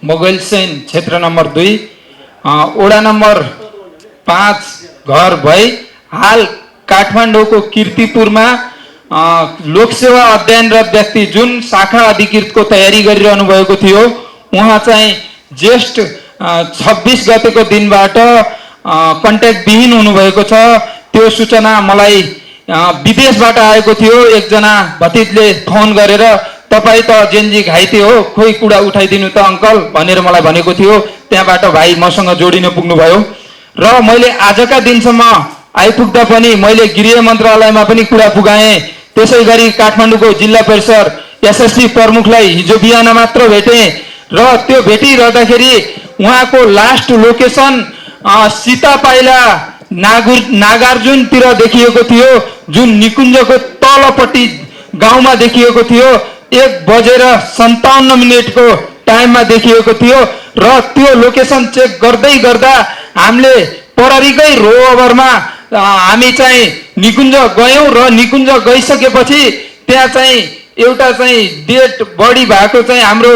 मोगलसेन क्षेत्र नम्बर 2 वडा नम्बर 5 घर भई हाल काठमाडौँको कीर्तिपुरमा लोकसेवा अध्ययनरत व्यक्ति जुन शाखा अधिकृतको तयारी गरिरहनु भएको थियो उहाँ चाहिँ ज्येष्ठ 26 गतेको दिनबाट कन्ट्याक्ट विहीन हुनुभएको छ। त्यो सूचना मलाई विदेशबाट आएको थियो। एकजना भतिजले फोन गरेर तपाईँ त जेनजी घाइते हो, खोइ कुरा उठाइदिनु त अङ्कल भनेर मलाई भनेको थियो। त्यहाँबाट भाइ मसँग जोडिन पुग्नुभयो र मैले आजका दिनसम्म आइपुग्दा पनि मैले गृह मन्त्रालयमा पनि कुरा पुगाएँ। त्यसै गरी काठमाडौँको जिल्ला परिषद एसएसपी प्रमुखलाई हिजो बिहान मात्र भेटेँ र त्यो भेटिरहँदाखेरि उहाँको लास्ट लोकेसन सीतापाइला नागार्जुनतिर देखिएको थियो, जुन निकुञ्जको तलपट्टि गाउँमा देखिएको थियो। 1:57 को टाइममा देखिएको थियो र त्यो लोकेसन चेक गर्दै गर्दा हामीले प्रहरीकै रोभरमा हामी चाहिँ निकुञ्ज गयौँ र निकुञ्ज गइसकेपछि त्यहाँ चाहिँ एउटा चाहिँ डेड बडी भएको चाहिँ हाम्रो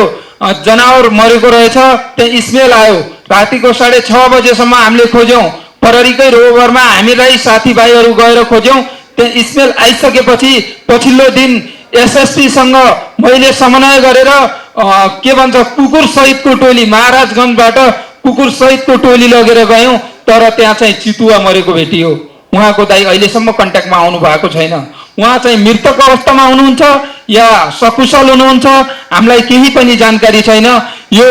जनावर मरेको रहेछ। त्यहाँ स्मेल आयो। रातिको 6:30 बजेसम्म हामीले खोज्यौँ। प्रहरीकै रोभरमा हामीलाई साथीभाइहरू गएर खोज्यौँ। त्यहाँ स्मेल आइसकेपछि पछिल्लो दिन एसएसपीसँग मैले समन्वय गरेर के भन्छ कुकुर सहितको टोली महाराजगञ्जबाट कुकुर सहितको टोली लगेर गयौँ। तर त्यहाँ चाहिँ चितुवा मरेको भेटियो। उहाँको दाइ अहिलेसम्म कन्ट्याक्टमा आउनु भएको छैन। उहाँ चाहिँ मृतक अवस्थामा हुनुहुन्छ या सकुशल हुनुहुन्छ हामीलाई केही पनि जानकारी छैन। यो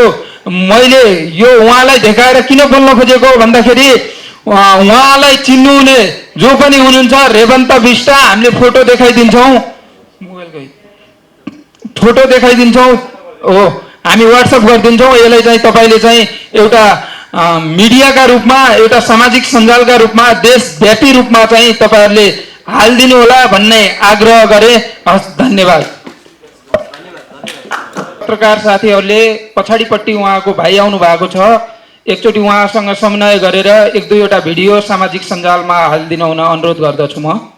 मैले यो उहाँलाई देखाएर किन बोल्न खोजेको भन्दाखेरि उहाँलाई चिन्नुहुने जो पनि हुनुहुन्छ रेवन्त विष्ट हामीले फोटो देखाइदिन्छौँ, फोटो देखाइदिन्छौँ हो, हामी व्हाट्सएप गरिदिन्छौँ। यसलाई चाहिँ तपाईँले चाहिँ एउटा मिडियाका रूपमा एउटा सामाजिक सञ्जालका रूपमा देशव्यापी रूपमा चाहिँ तपाईँहरूले हालिदिनु होला भन्ने आग्रह गरे। हस्, धन्यवाद। पत्रकार साथीहरूले पछाडिपट्टि उहाँको भाइ आउनु भएको छ। एकचोटि उहाँसँग समन्वय गरेर 1-2 वटा भिडियो सामाजिक सञ्जालमा हालिदिन हुन अनुरोध गर्दछु म।